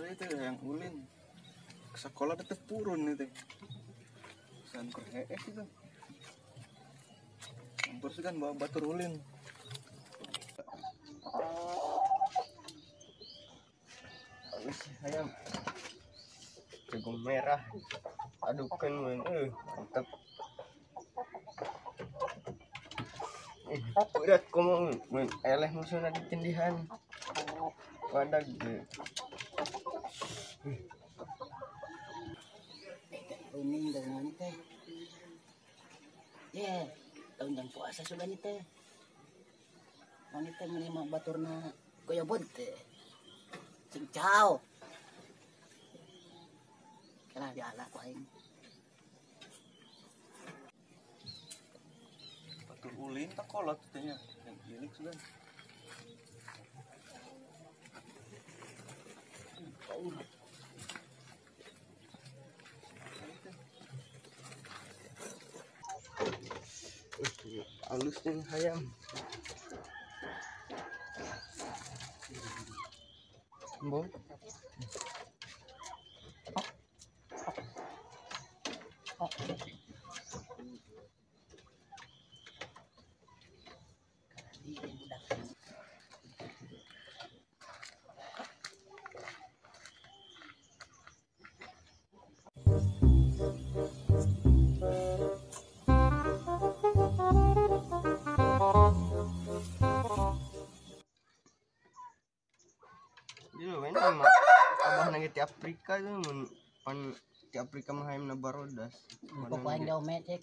Itu yang ulin sekolah tetep purun itu sangkur hees itu kan bawa batur ulin. Halus ayam jagung merah adukan men, mantap. Berat komo men, eleh musuhna ditindihan wadag ge. Kuning dengan teh. Ya, tahun dan puasa sudah nih teh. Wanita menerima baturna koyobot teh. Cincau. Kalah diala ku aing. Batur ulin tak kolot tehnya, yang ilik sudah. Halus nih ayam. Bo. Abah nang di Afrika itu mun pan di Afrika mah hayamna barodas. Pokoknya jauh mecek.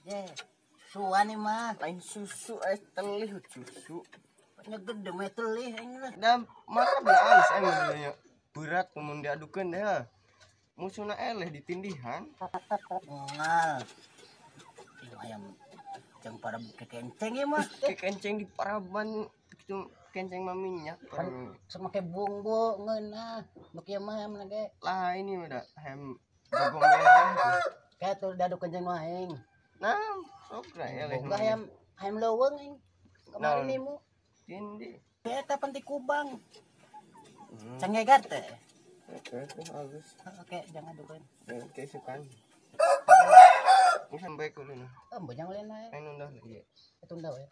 Ye, susuan nih mah. Lain susu telih susu. Nya gede mah telih aing lah. Da maka bela alus aing mah berat mun diadukeun deh. Musuhna eleh ditindihan. Moal. Itu ayam jang para kekenceng ya mah. Kekenceng di paraban itu kenceng mah minyak kan sama kayak bumbu ngeunah nu kieu mah mun ge lah ini udah ayam jagung merah kayak tuh dadu kenceng mah aing. Nah sok lah ya boga ayam ayam leuweung aing kemarin nimu tindi eta penting kubang cangegar teh. Oke, halus. Oke, jangan adukeun. Oke, sukan. Ini sampai kulin. Oh, bojang ulin ae. Aing nundah lagi. Tunda we.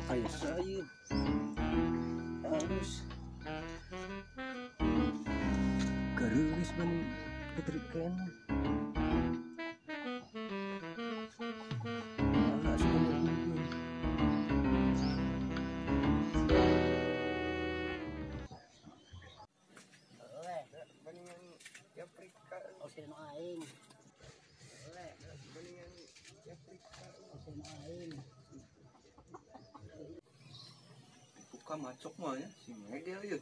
Kayak saya halus garis ban keterikan buka macok mah ya si megel ya.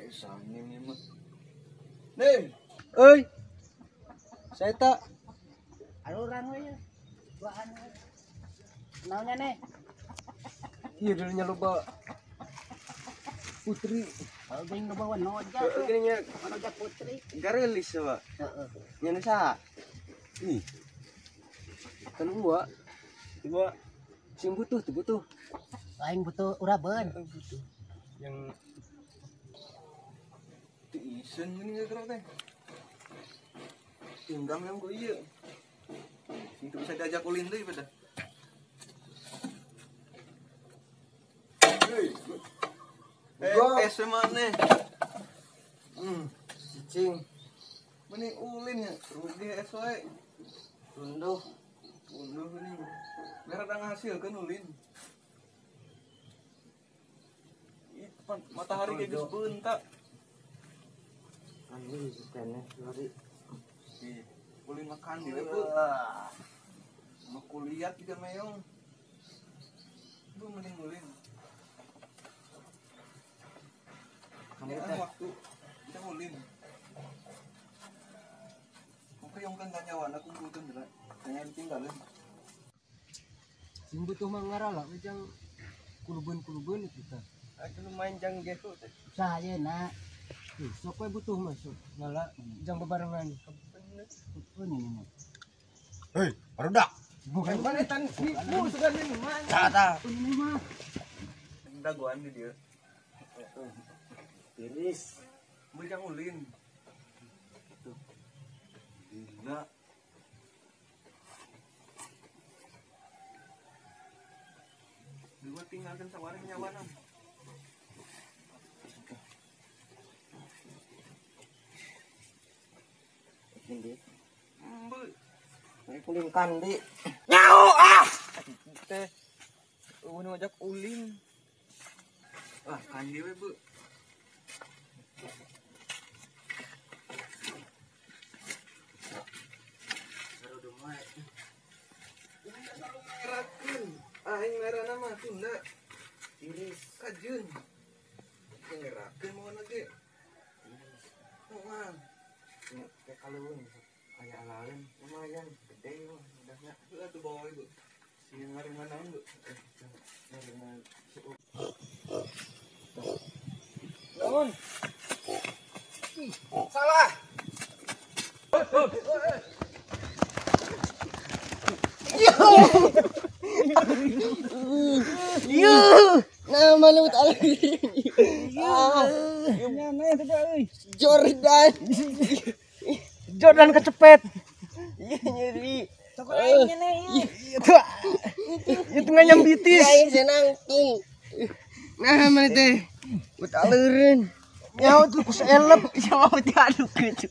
Sangin ini mah. Nih, oi. Saya tak aluran we ya. Duaan we. Naonnya nih? Iya dulunya loba Putri. Kalau geuning loba wanoja. Geuning wanoja Putri. Garelis coba. Heeh. Nya nu saha? Ih. Kan gua. Gua sing butuh tuh butuh. Aing butuh urabeun. Butuh. Yang isen ini gerak teh. Tinggang yang gua ieu. Sing teu bisa diajak ulin deui pada. Hei. Eh, maneh. Si C. Mancing. Mending ulin ya, rugi es wae. Tunduh. Tunduh ini. Merah ada ngasilkeun ulin. Ih, matahari kayak geus beunta. Anjing keneh lari. Ih, ulin makan di we, Bu. Mau kuliah juga meong. Bu mending ulin. Kamu ya, teh waktu kita ulin. Oke, yang kan kanyawan aku kumpulkeun heula. Jangan tinggalin. Sing butuh mangara lah jang kulubeun-kulubeun itu tah. Aku lumayan jang gehu teh. Usaha ayeuna. Sok we butuh mah sok. Ngala jang bebarengan. Keun ini mah. Hei, barudak. Bukan mana tan nipu sugan ini mah. Tah tah. Ini mah. Dagoan di dia. Tiris. Beli jang ulin. Tuh. Gila. Dua tinggalkan sawareh nyawana. Ini. Embe. Ini kulin kandi. Nyau ah. Teh. Eueuh ngajak ulin. Ah, kandi we, Bu. Aing merana mah tunda. Tiris kajeun. Ngerakeun moal ge. Moal. Nya kaleuweung aya alaleun lumayan gede mah udahnya. Heuh atuh bawa we, Bu. Sieun ngareungan naon, Bu? Ngareungan Naon? Salah. Yo, nah malu ali. Jordan. Jordan kecepet. Iya nyeri. Cokot aing nyene ieu. Itu nganyam bitis. Aing senangtung. Nah, mana teh? Ut aleureun. Nyawa tuh kus elep. Nyawa diaduk gitu.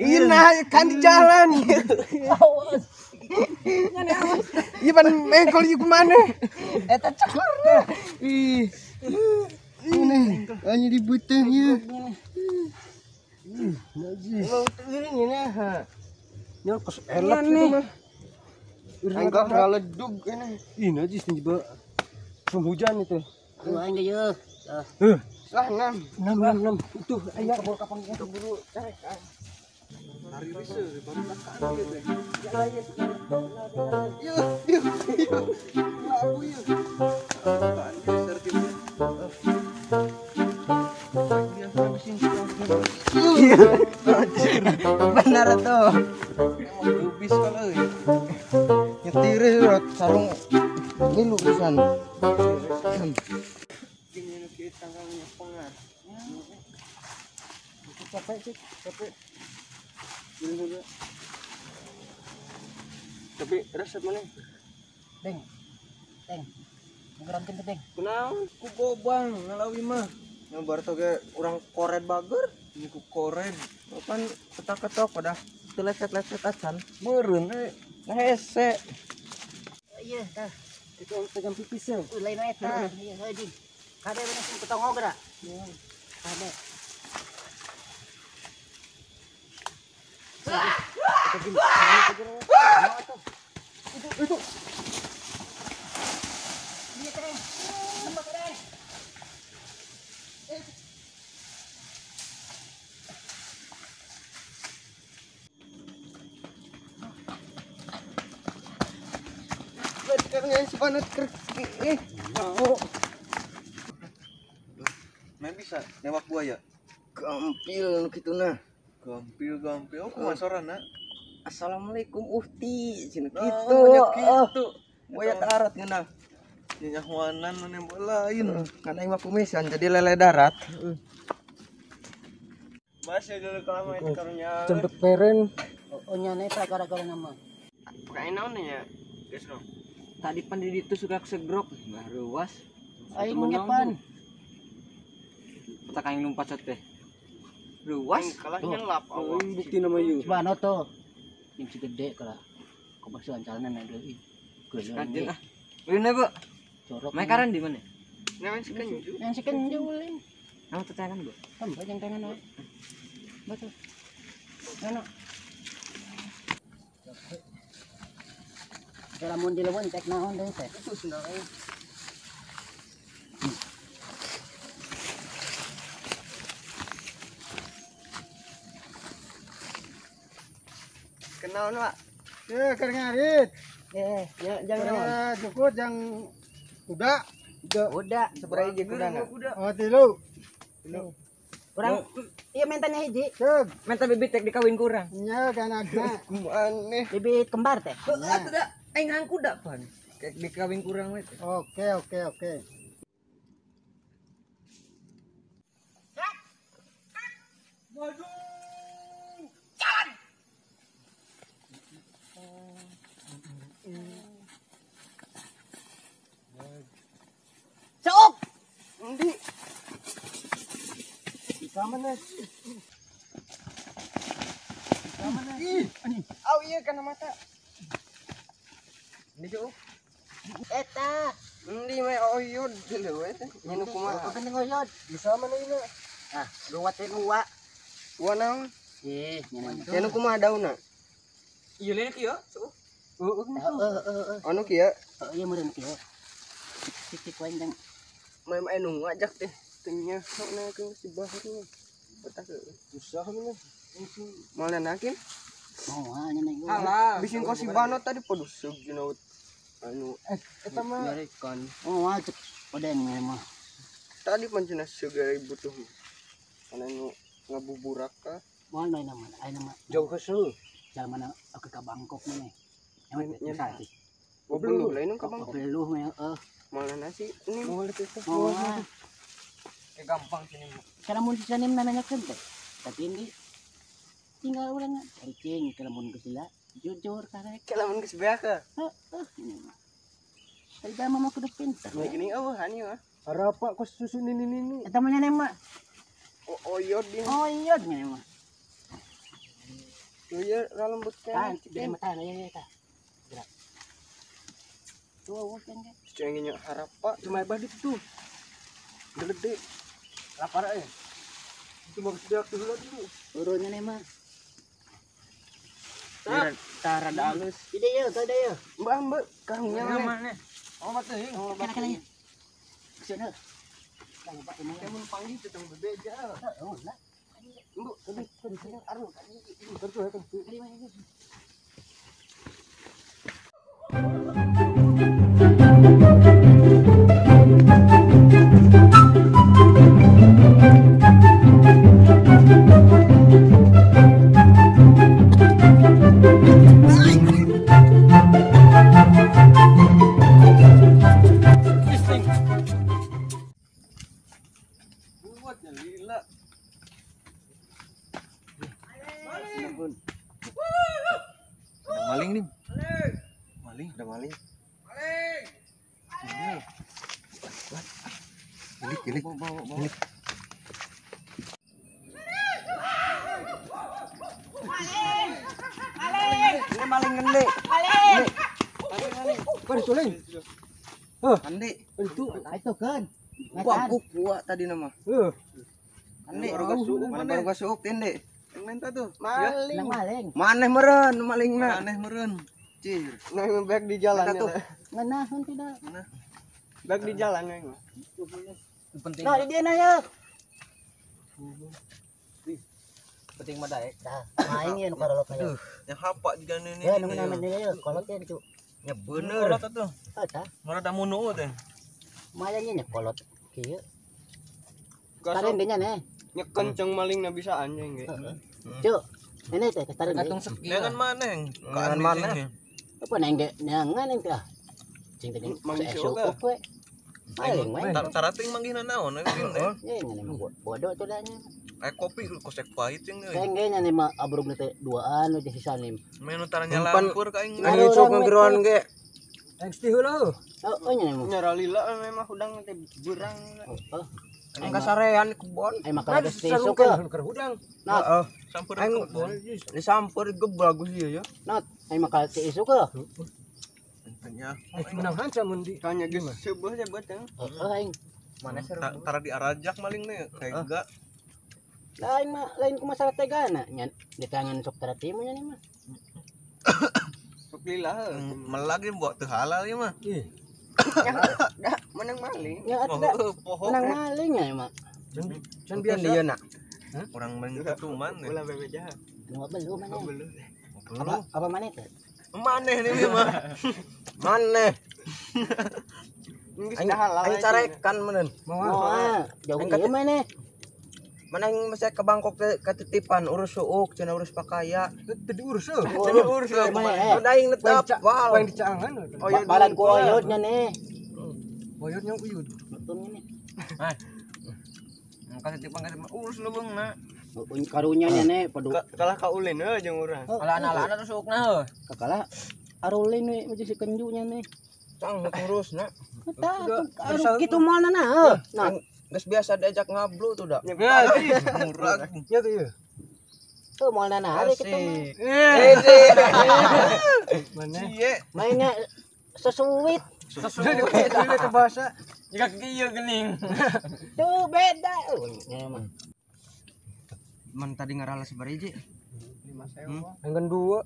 Iya nah, kan di jalan. Awas. Iya pan mengkol ieu kumana? Eta cokor. Ih. Ini hanya di beuteung ieu. Ih, najis. Mau teuring ini ha. Nyawa kus elep itu mah. Aing ngaledug ini. Ih, najis nih juga. Musim hujan itu. Tuh aing ge yeuh. Heh, Lah 6. 6 6 6. Itu aya keburu kapan Keburu carekan. Lari riseu baru makan ieu teh. Yuh, yuh, yuh. Labu yuh. Apaan geser kieu? Benar tuh. Emang lubis kalau euy. Nyetir sarung milu pisan. Gini nu kieu tanggalnya pengar. Capek sih, capek. Tapi resep mana? Deng. Deng. Ngeramkeun teh, Deng. Kunaon ku gobang ngalawi mah. Nyobar toge urang koret bager. Ini ku koren. Pan ketok-ketok pada teu lecet-lecet acan. Meureun we. Nah hese. Iya, tah. Itu yang pegang pipis ya. Lain wae tah. Iya, heuh jing. Kade bener sing petongok geura. Kade. Itu. Iya teh. Nembak teh. Karena si panat kerki. Mau. Main bisa newak buaya. Gampil nu kitu nah. Gampil gampil. Oh, kumaha sorana? Assalamualaikum uhti cenah Nah, kitu. banyak kitu. Buaya darat ngeunah. Nyahuanan nu nembak lain. Kan aing mah kumisan jadi lele darat. Masih dulu kalau itu karunya. Cempet peren. Oh, nya eta gara-gara nama. Pakai naon nya? Guys no. Tadi pan di ditu suka segrok, bah ruas. Aing nyepan. Petak aing numpat teh. Luas kalah nyelap awak. Bukti nama ieu. Subhano tuh. Yang si gede kalah. Kok calana deui. Kajen ah. Ulin Bu. Corok. Mekaran di mana? Nang si kenju. Nang si kenju ulin. Nang tetangan, Bu. Tambah yang tangan we. Betul. Ano? Lamun dilewan tek naon deui teh. Itu sendal aing. Kenal Pak. Ye, keur ngarit. Ya jangan naon. Cukup jang kuda. Kuda, sabaraha hiji kudana? Oh, tilu. Tilu. Kurang iya mentanya hiji. Menta bibit tek dikawin kurang. Nya kan ada. Aneh. Bibit kembar teh. Heeh, atuh da aing hang kuda pan. Kayak dikawin kurang we teh. Oke, oke, oke. Maju. Jalan. Cok. Endi? Mana? Mana? Ih, au iya kana mata. Ini jauh. Eta. Endi mah oyod deuleu we teh. Nyinu kumaha? Penting oyod. Bisa mana ini? Ah, luwat teh luwa. Luwa naon? Ih, nyinu. Nyinu kumaha daunna? Ieu lain kieu, suuh. Heeh, Anu kieu? Heeh, ieu meureun kieu. Cik-cik wae jang. Mah anu ngajak teh. Tenya na ke si bahar betah ke susah mana mal nanakin mau nya nih alah bisin kau si bano tadi podo seug anu eta mah nyarekan oh cek odeng mah tadi pancena seug butuh anu ngabuburak ka moal na mah ayeuna mah jauh heuseul zaman aku ka Bangkok mah emang nya beluh lain ka Bangkok beluh mah heuh moal nasi ini moal teh gampang sini. Kalau mun sanim nanyakeun teh. Tapi ini tinggal urang cing kalau mun geus lila jujur karek. Kalau mun geus beak ka. Heeh. Tadi dah mama kudu pinter. Nah gini eueuh hani mah. Harapa kos susu nini nini. Eta mah nyane mah. Oh oyod dia. Oyod nyane mah. Tuh ya lembut kan. Tah, mah tah ya tah. Gerak. Tuh eueuh kan ge. Ceng nya harapa cuma badit tuh. Gede. Lapar eh. Itu mau sedak dulu dulu. Turunnya nih mah. Tara rada halus. Ide yeuh, teu yeuh. Mbak, mbak, karungnya mana? Oh, batu euy. Oh, kana kana. Kesana. Kang Pak ini. Mun panggil teh tong bebeja. Heeh, lah. Mbak, kudu kudu aru. Terus kan. Maling nih. Maling, ada maling. Maling. Maling. Ilik, ilik. Ilik. Maling. Maling. Ini maling gede. Maling. Maling. Kok dituling? Heh, Andi. Itu itu kan. Gua gua tadi nama. Heh. Andi baru gua suuk tende. Minta tuh. Maling. Maling. Maneh meureun malingna. Maneh meureun. Cir. Nah, back di jalan tuh. Ngeunaheun tidak. Back di jalan we mah. Penting. Nah, di dieu na yeuh. Penting mah daek. Tah, aing ye nu karolot aya. Yang hapa juga ini. Ya nu nama ieu kolot ye cu. Ya bener. Kolot atuh. Heuh tah. Marada munu teh. Maya nya kolot kieu. Tarin dinya nih. Nyekenceng maling na bisa anjing ge. Cuk, ini teh kestarin. Jangan maneh. Jangan maneh. Apa neng ge neangan eng teh. Cing teh Manggih we. Maling we. Tarating manggihna naon we teh. Ye ngene mah bodoh tuh dah nya. Kopi kosek pahit cing euy. Keng ge nya mah abrugna teh duaan we sisa nim. Menu tara nyalampur ka aing. Aing sok ngegeroan ge. Aing sedih heula. Heeh nya mah. Nya ralila memang hudang teh beurang. Heeh. Aing kasarean kebon. Aing mah geus isuk ke. Hudang. Not. Heeh. Aing disamper geblak ieu ya. Not, aing mah ti isuk ke. Tanya. Aing menang hanca mun di. Tanya geus seubeut ya beut. Heeh aing. Mana seru. Tara diarajak maling nih, tega. Lain mah lain ku masalah tegana nya di tangan sok tara timu nya mah. Sok lila heuh. Melag ge buat teu halal ieu mah. Ih. Dah menang maling. Ya atuh menang maling nya mah. Can biasa ieu nak. Urang maling ketuman nih. Ulah bebe jahat. Nu belum mana. Apa apa maneh teh? Maneh nih mah. Maneh. Aing carekan meureun. Moal. Jauh ieu maneh. Mana yang masih ke Bangkok teh katitipan urus suuk cenah urus pakaya. Teu diurus heuh. Teu diurus. Udah aing netep wal. Yang dicaangan. Balan ku oyot nya nih. Oyot nya uyut. Betul nya nih. Hai. Katitipan katitipan urus leuweungna. Karunya nya nih padu. Kalah ka ulin heuh jeung urang. Kalah anak-anak terus suukna heuh. Kakalah arulin we mesti si kenju nya nih. Cang urusna. Tah kitu moalna na heuh. Nah, geus biasa diajak ngablu tuh dah. Murah. Ya tuh ieu. Tuh moalna na hari kitu mah. Mana? Mainnya sesuit. Sesuit itu bahasa. Jika kieu geuning. Tuh beda. Nya mah. Man tadi ngaralah sabariji? 5.000. Aing dua.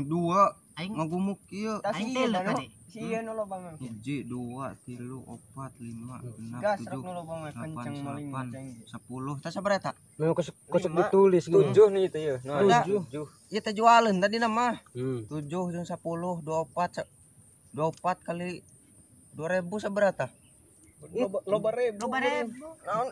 Dua. Aing ngagumuk ieu. Aing teh tadi. Sieun nu loba mah. 1 2 3 4 5 6 7 8 9 10. Tah sabaraha eta? Memang kosek ditulis gitu. 7 nih teh ieu. 7. Ieu teh jualeun tadi na mah. 7 jeung 10 24 24 kali 2000 sabaraha tah? Loba ribu. Loba ribu. Naon?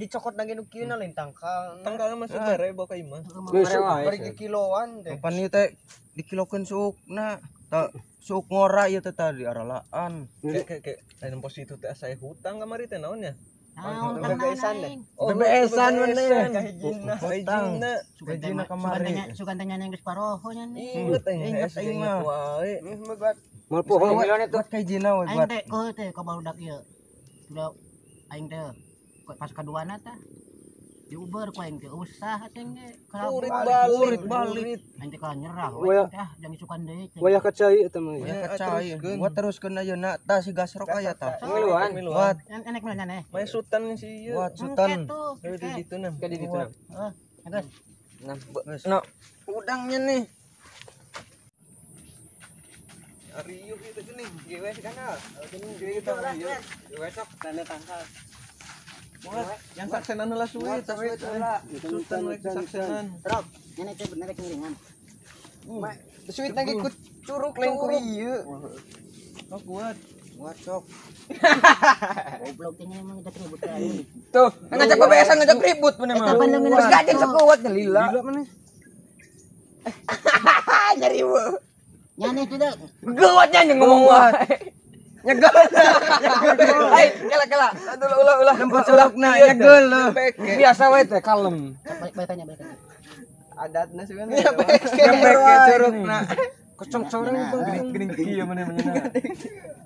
Dicokot lagi nu kieu lain tangkal. Tangkalna masih barebo ka imah. Bari kiloan teh. Kapan ieu teh dikilokeun suukna? Tah suuk ngora ieu teh tadi aralaan. Kayak lain pos itu teh asa hutang kamari teh naon nya? Naon BBS-an deh. BBS-an maneh. Kahijina. Hutang. Kahijina kamari. Sugan teh nya geus paroho nya nih. Inget aing inget wae. Moal poho milone tuh kahijina we Aing teh keuh teh ka barudak ieu. Sudah aing teh pas kaduana tah diuber ku aing teh usah teh ge Urit balik. Aing teh kalah nyerah we tah jangan isukan deui teh. Wayah kacai eta mah. Wayah kacai. Gua teruskeun ayeuna tah si gasrok aya tah. Miluan. Buat Enek miluan nya. Mae sultan si ieu. Buat sultan. Di ditu nam. Ka di ditu nam. Heeh. Geus. Nah, udangnya nih. Riuh itu geuning. Gewe kana. Gewe kita riuh. Gewe sok tanda tangkal. Yang saksenan heula suit, sultan we saksenan. Trok, nya teh bener rek ngiringan. Suit lagi ku curug lain ku ieu. Oh kuat. Kuat sok. Goblok teh nya emang ngajak ribut aing. Tuh, ngajak bebesan ngajak ribut bener mah. Geus gajeng sok kuat nya lila. Lila maneh. Nyari we. Nya tidak. Geuwatnya nya ngomong wae. Nyegel. Hai, kela kela. Aduh ulah ulah. Lembut curugna nyegel leuh. Biasa we teh kalem. Baikannya baikannya. Adatna sebenarnya. Nyepeke curugna. Kocong coreng bang. Geuning kieu maneh maneh.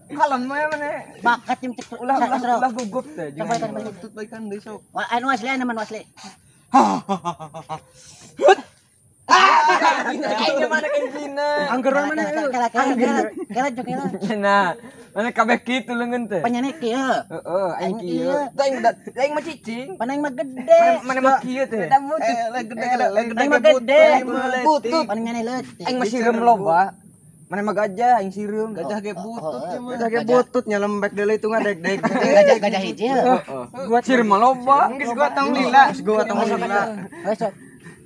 Kalem mah maneh. Bakat yang cek Ulah ulah ulah gugup teh. Baikan baikan. Tutut baikan deui sok. Wah, anu asli anu mah asli. Aing mana kenjina. Angger mana Kela kela kela kela. Nah, mana kabeh kitu leungeun teh. Panyane kieu. Heeh, aing kieu. Tah aing aing mah cicing. Pan aing mah gede. Mana mah kieu teh. Eh, gede gede Aing mah gede. Butut. Pan nyane leutik. Aing mah sireum loba. Mana mah gajah aing sireum. Gajah ge butut ieu mah. Gajah ge butut nya lembek deui itu ngadeg-deg. Gajah gajah hiji. Gua sireum mah loba. Geus gua tong lila, geus gua tong lila. Geus sok.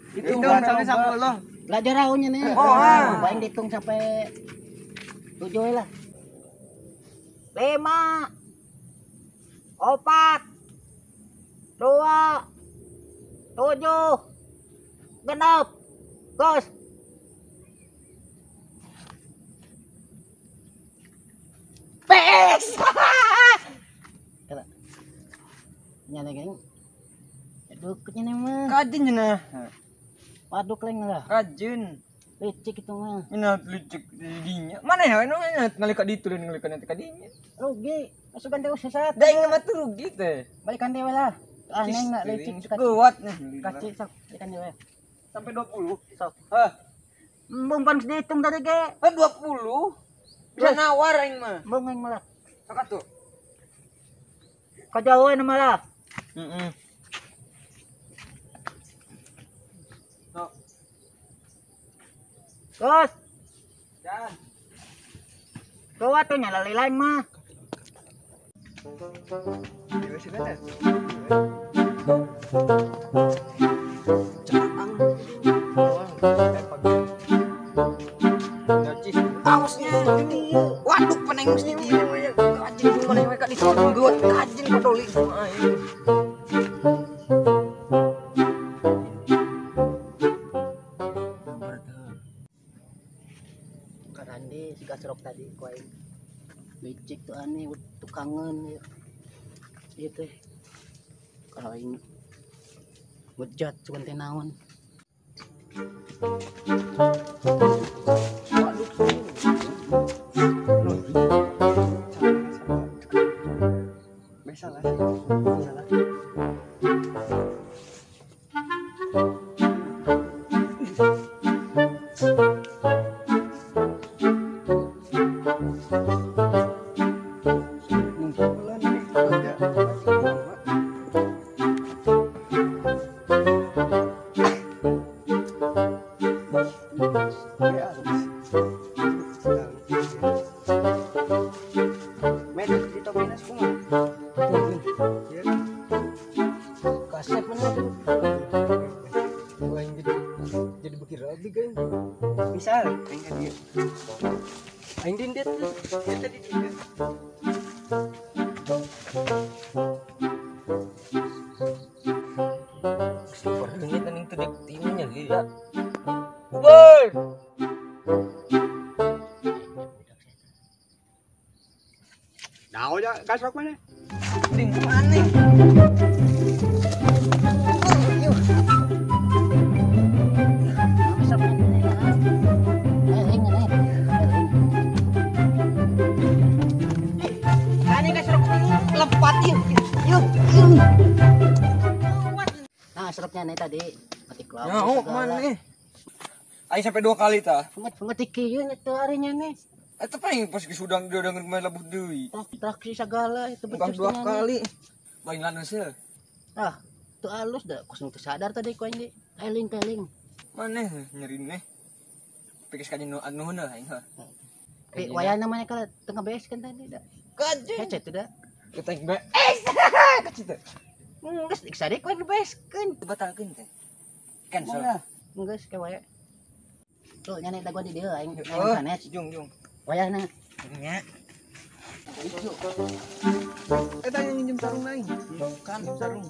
Hitung sampai 10. Lah jaraunya nih. Oh, ah. Paling dihitung sampai 7 lah. 5 4 2 7 6 Gos. PS. Kela. Nyane geng. Aduh, nya mah. Kajin nya. Paduk leng lah. Kajin. Licik itu mah. Ina licik dinya. Mana ya nu ngalika ditu dan ngalika nanti kadinya. Rugi. Masukan teh sesat. Da aing mah tuh rugi teh. Balikan dewe lah. Aneh nak licik kuat nih. Kacik sok balikan dewe. Sampai 20. Sok. Hah. Embung pan dihitung tadi ge. 20. Bisa nawar aing mah. Embung aing malah. Sok atuh. Kajauhan malah. Heeh. Sok. Terus. Jan. Kuat tuh nyala lain mah. Ausnya. Waduh peneng mesti kajin mana mereka disorong geut kajin padoli aing. Karande si gasrok tadi ku aing. Licik tuh aneh tukangan ya. Ieu teh. Kalau aing ngejat cuman teh naon. Salah salah. Kasep mana tuh? Aing jadi bukir rabi kan. Misal aing ka dieu. Aing dindet tuh. Eta di dieu. Super leungit anjing teu dek timunya lila. Uber. Naon ya gasrok mana? Ding mana? Nah, serupnya nih tadi petik lauk. Ya, oh, mana nih? Aing sampai 2 kali tah. Ngetik kieu nya teu arinya nih. Eta paling pas gesudang dia dengan main labuh deui. Traksi segala itu becus 2 kali. Baing lanus ya. Ah, teu alus dah, kos nu teu sadar tadi ku aing ge. Eling-eling. Maneh nyerine. Pikir sekali nu anu heuh aing heuh. Eh, wayana mana kalau tengah bees kan tadi dah. Kajing. Hece tuh dah. Kita yang bees. Kecil teh. Geus sade ku aing beeskeun. Batalkeun teh. Cancel. Geus ke waya. Tuh nyane dagoan di dieu aing sanes. Jung jung. Wayahna. Nya. Eta yang nginjem sarung aing. Kan sarung.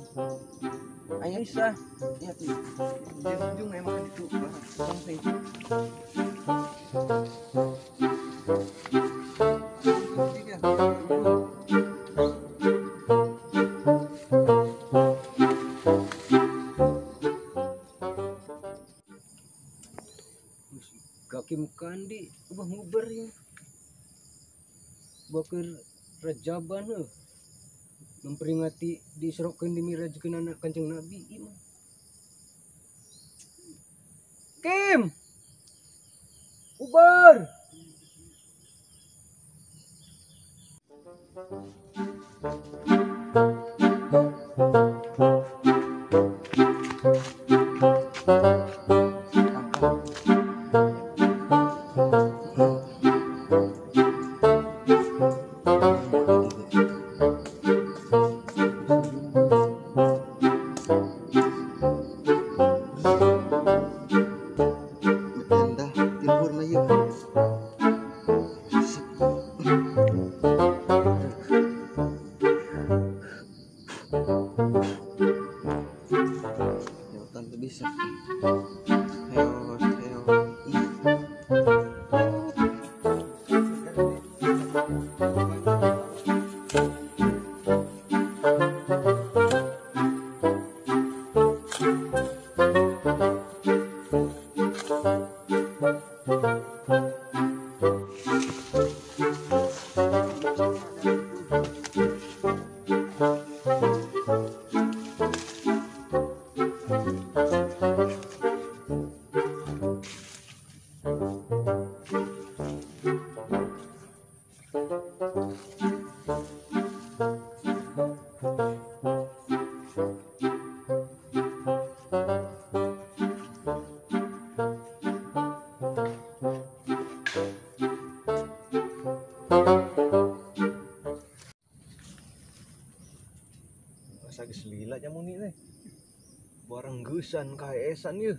Aing bisa. Iya tuh. Jung aing makan itu. Langsung. Kaki mukandi ubah nguber ya. Bakar rajaban heuh. Memperingati diisrokeun dimirajkeun anak Kanjeng Nabi ieu mah. Kim. Ubar. Bisa. Ayo, ayo. lila nyamuni teh. Barang geusan kaesan ieu.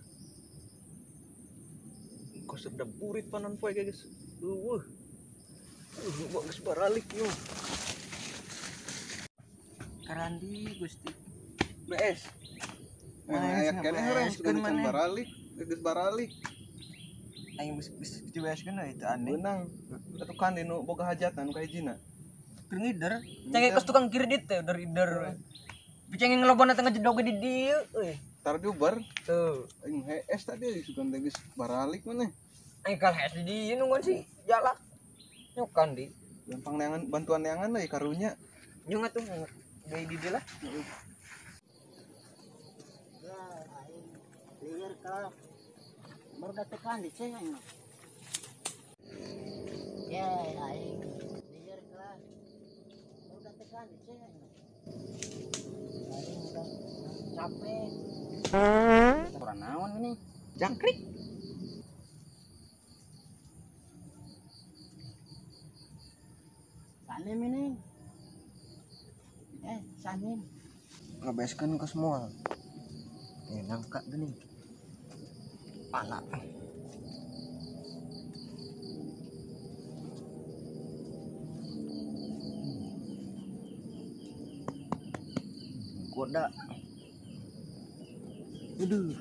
Kosep da burit panon poe geus. Eueuh. Geus baralik ieu. Karandi Gusti. BS. Aya keneh urang sugan can baralik, geus baralik. Aing geus dibeaskeun we itu aneh. Beunang. Atuh kan nu boga hajatan nu kahijina. Keur ngider. Cengek kos tukang kredit teh dari. Bicengeng ngelobana teh ngejedog di dieu euy. Tar diubar. Tuh. Aing hees tadi sugan teh geus baralik maneh. Aing kal hees di dieu nungguan si jalak. Nyokan di. Gampang neangan bantuan neangan euy karunya. Nyung atuh deui di dieu lah. Ya aing lieur ka baru datekan di ceng aing. Ya aing lieur ka baru datekan di ceng aing. Aing udah capek. Kurang naon ini? Jangkrik. Sanim ini. Sanim. Ngabeskeun ke semua. Nangka gini. Pala. Goda. Aduh.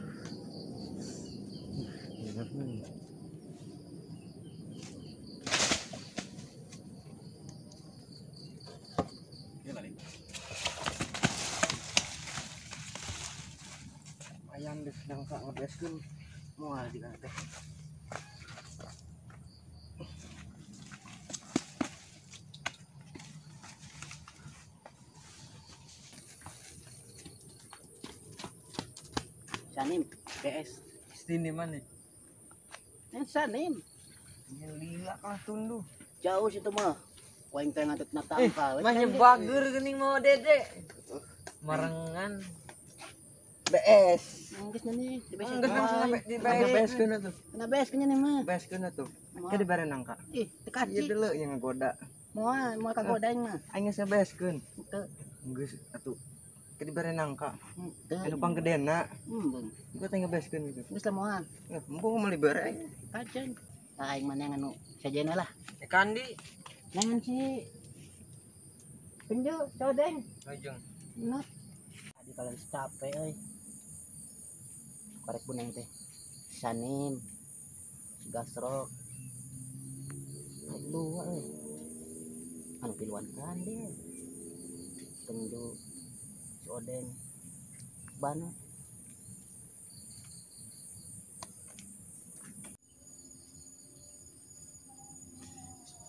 Ayam deh nangka ngebeskeun moal di teh. Sanim, PS. Stin di mana? Sanim. Lila kalah tunduh. Jauh situ mah. Waing teh ngatut na tangka. Mah bager geuning mau dede. Marengan. BS. Geus nih, di BS. Geus langsung sampai di BS. BS keun atuh. Kena BS keun nih mah. BS keun atuh. Ke dibere nangka. Ih, teu kaci. Ieu deuleu yang ngagoda. Moal, moal kagoda aing mah. Aing geus BS keun. Teu. Geus atuh. Ke dibere nangka. Teu. Anu panggedena. Embung. Gua teh ngebeskeun gitu. Geus lah moal. Embung meuli bere aing. Kaceun. Tah aing mah neangan nu sajena lah. Kandi. Neangan si Penjo, codeng. Lajeng. Nah. Tadi kalau capek euy. Korek buneng teh. Sanim. Gasrok. Dua euy. Anu piluan kan deh. Penjo si Odeng. Bano.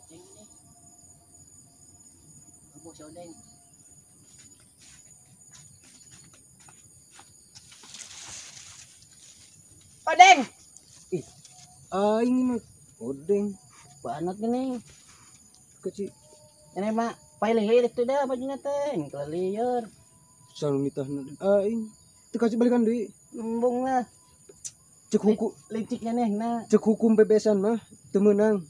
Cing nih. Apa si Odeng? Odeng. Ih, aing mah odeng. Banot gini. Kecil. Ini mah pailih itu dah bajunya teh, kelelieur. Selalu nitahna aing. Teu kasih balikan deui. Embung lah. Cek hukum liciknya nih nah. Cek hukum bebesan mah teu meunang.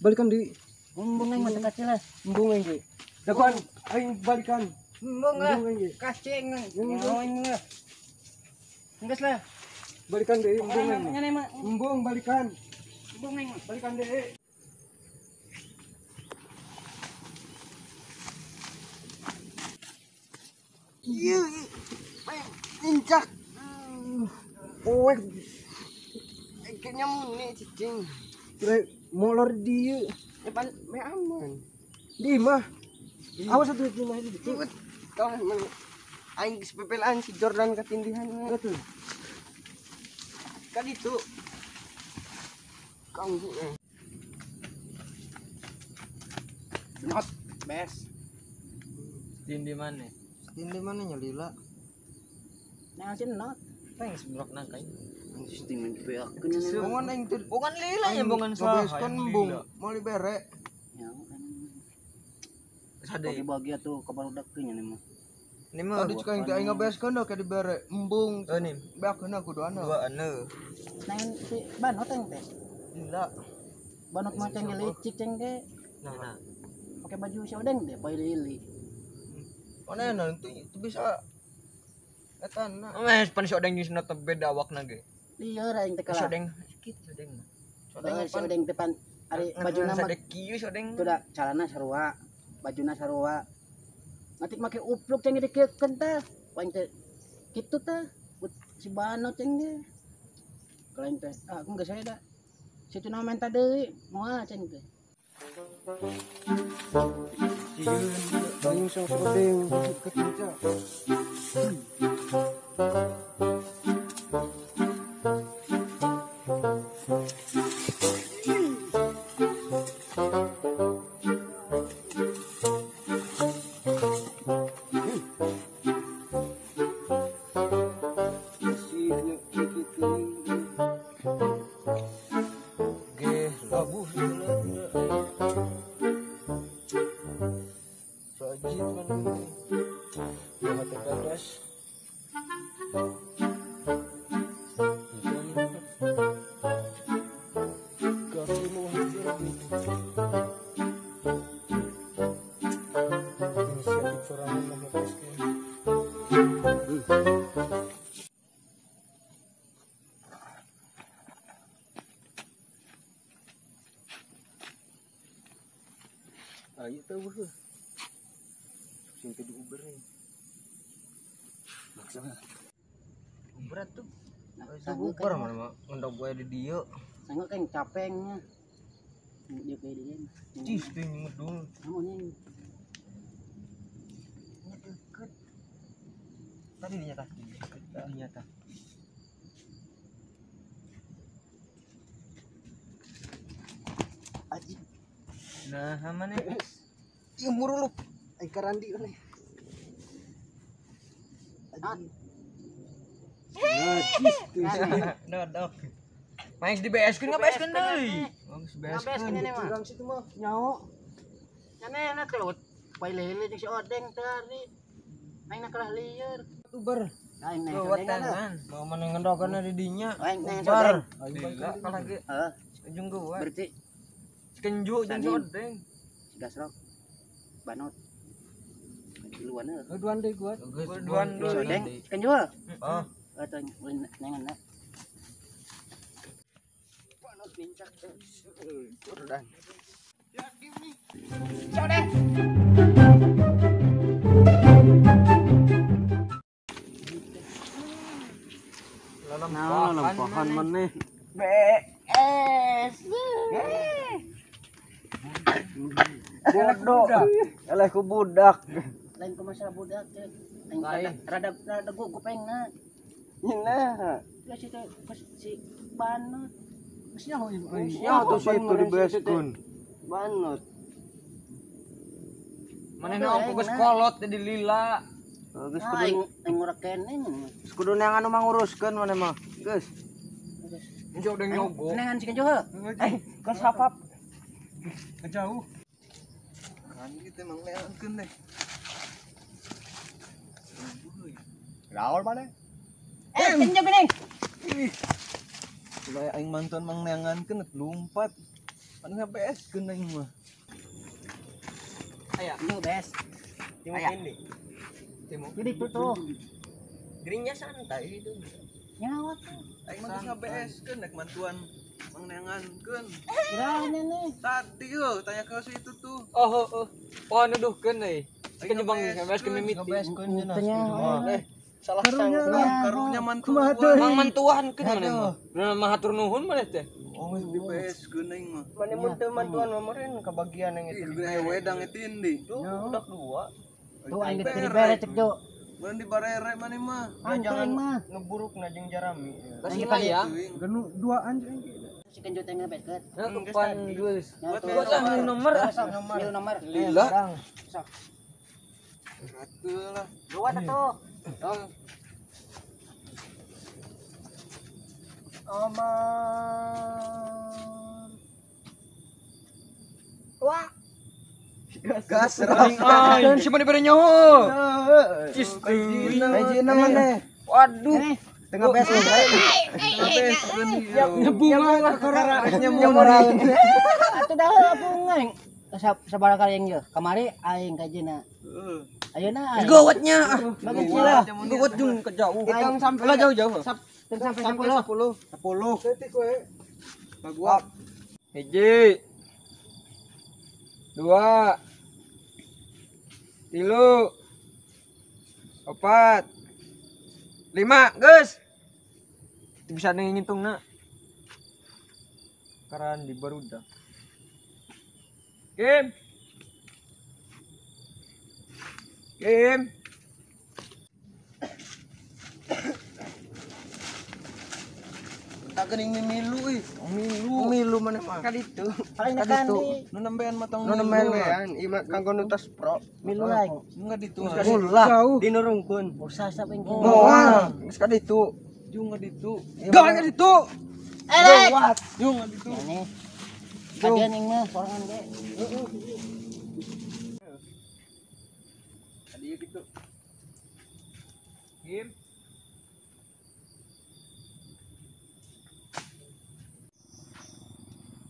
Balikan deui. Embung aing mah teu kacil lah. Embung aing ge. Dakuan aing balikan. Embung lah. Kacing. Aing lah. Enggeus lah. Balikan deui embung aing. Embung balikan. Embung aing. Balikan deui. Iya, injak. Oh, kayaknya muni cicing. Kira molor dia. Depan me aman. Di mah. Awas satu di mah itu. Tah aing geus pepelaan si Jordan katindihan. Betul. Kan itu. Kanggu. Not best. Di mana? Di mana nya lila? Nah, sih not. Thanks blok nangka ini. Sistem beakeun ini. Bongan aing teu bongan lila nya bongan saha. Kan embung moal dibere. Ya kan. Sade. Bagi-bagi atuh ka barudak nya mah. Ini mah tadi cek aing teh aing ngabeaskeun da ka dibere embung. Oh nih. Beakeun kudu ana. Dua anu. Nang si banot aing teh. Lila. Banot mah ceng licik ceng ge. Nah. Pakai baju si Odeng deh, pakai lili. Mana nanti itu bisa Eta na. Mes pan si Odeng jeung teh beda awakna ge. Lieur aing teh Si kalah. Odeng kitu si Odeng mah. Si Odeng teh pan ari bajuna mah kieu si Odeng. Itu da calana sarua, bajuna sarua. Ngatik make upluk ceng dikiekeun tah. Aing teh kitu tah. Si Banot ceng ge. Kalau aing teh, ah aku geus saya da. Situ nama menta deui, moal ceng teh. Aing sok Odeng kecinca. Ayo tahu heuh. Sing teu diuber nih. Maksa. Uber atuh. Uber mana mah ngendog gue di dieu. Sanggup kan capengnya. Dia kayak dia. Cis teh ngedul. Namun ini deket. Tadi dinyata. Tadi nyata. Aji. Nah, mana? Ieu muruluk. Ai karandi euy. Aji. Najis tuh. Dodok. Main di BS-keun ngabeeskeun deui. Geus beeskeun. Curang situ mah nyao. Nyane teh pai lele jeung si Odeng teh ari. Aing na kalah lieur. Uber. Aing neng si Odeng Wetengan. Mau mana ngendokeun di dinya. Aing neng si Odeng. Lila kalah ge. Heeh. Ujung gua. Berarti Kenju jeung si Odeng. Si Gasrok. Banot. Tiluan heuh. Duan deui gua. Duan Si Odeng kenju. Heeh. Atuh nengan na. Banot nincak. Jordan. Si Odeng. Nah, lempahan maneh. BS. Bodoh. Eleh ku budak. Lain ku masalah budak teh. Aing rada rada gugup aing na. Nah. Ya si teh si Banot. Geus nyaho ieu. Nyaho tuh situ di beeskeun. Banot. Manehna ongko geus kolot teh di lila. Geus kudu aing ngurek keneh. Geus kudu neangan nu manguruskeun maneh mah. Geus. Enjo Odeng nyogo. Nengan si kenjo heuh. Eh, geus hapap. Jauh. Kan kitu emang leangkeun deh. Raol mana? Eh, kenjo geuning. Supaya aing mantuan mang neangankeun lompat. Pan ngabeeskeun aing mah. Aya. Kenjo bes. Aya. Timo. Jadi tuh. Geringnya santai itu. Nyawa tuh. Aing mah geus ngabeeskeun rek mantuan mang neangankeun. Kira nih. Tadi yo tanya ke si itu tuh. Oh, oh, oh. Poho nuduhkeun euy. Si kenjo bang ngabeeskeun mimiti. Ngabeeskeun cenah. Tanya. Salah sangka. Karunya mantuan. Mang mantuan keun maneh mah. Nah, mah hatur nuhun maneh teh. Oh, geus dibeeskeun aing mah. Maneh mun teu mantuan mah meureun kabagian yang Ih, itu. gede wedang itu indi. Tuh, budak dua. Tuh aing geus dibere cek jo. Mun dibarere maneh mah. Jangan mah. Ngeburuk na jeung jarami. Kasih ya. Genu duaan jeung Si kenjo teh ngabeeskeun. Nah, kepan geus. Buat nomor. Nomor. Nomor. Lila. Sok. Ratu lah. Dua tuh. Aman. Wah. Gas Aing siapa dibere nyaho? Cis teuing. Hijina maneh. Waduh. Tengah beeskeun. Ngabeeskeun ieu. Bunga Perkara nyemuraun. Atuh dah bunga. Sabaraha kali yang ieu? Kamari aing kajina. Heeh. Ayeuna. Gawatnya ah. Bagus lah. Gawat jung ke jauh. Hitung sampai jauh-jauh. Sampai 10. 10. Detik we. Baguak. 1 2 3 4 5 geus. Bisa ngitungna. Karan di barudak. Kim. Kim. Tak geuning mimilu euy. Milu. Milu maneh mah. Ka ditu. Paling kandi. Nu nembean mah tong. Nu nembean ieu mah kanggo nu tas pro. Milu lain. Enggak ditu. Ulah dinurungkeun. Bursa sap engke. Moal, geus ka ditu. Jung ka ditu. Gawat ka ditu. Elek. Gawat. Jung ka ditu. Ini. Kadian ing mah sorangan ge. Tadi gitu. Kim.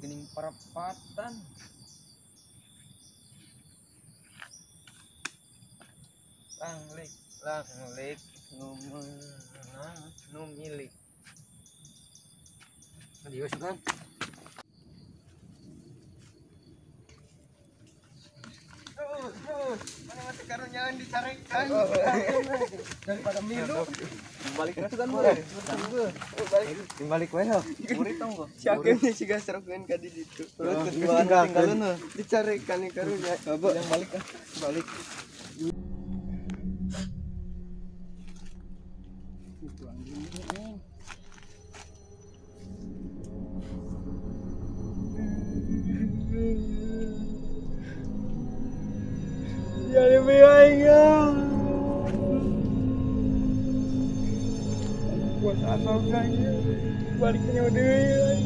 Gening perempatan. Langlik, langlik, nu meunang, nu milik. Adios kan. Mana masih karunyaan dicarekan daripada milu. Balik ke kan boleh. Balik we heuh. Murid tong kok. Si Akeun siga serokeun ka di ditu. Tinggalin heuh. Dicarekan karunya. Yang balik ah. Balik. Jadi aing. Buat asal aing. Baliknya deui.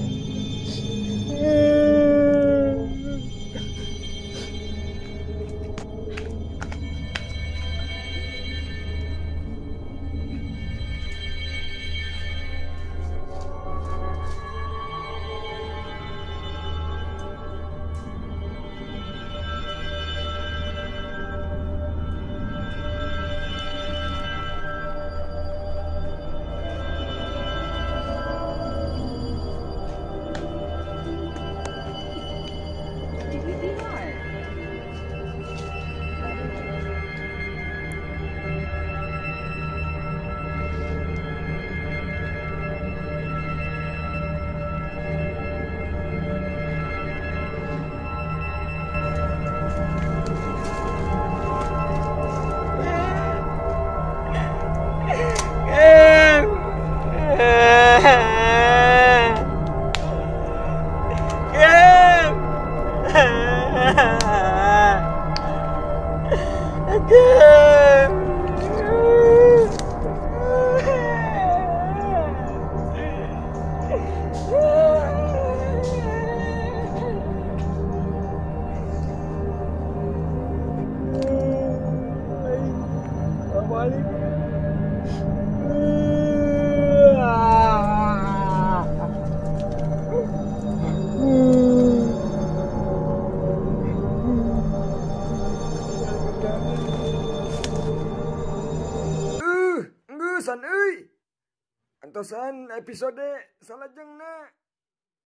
Antosan episode salajengna.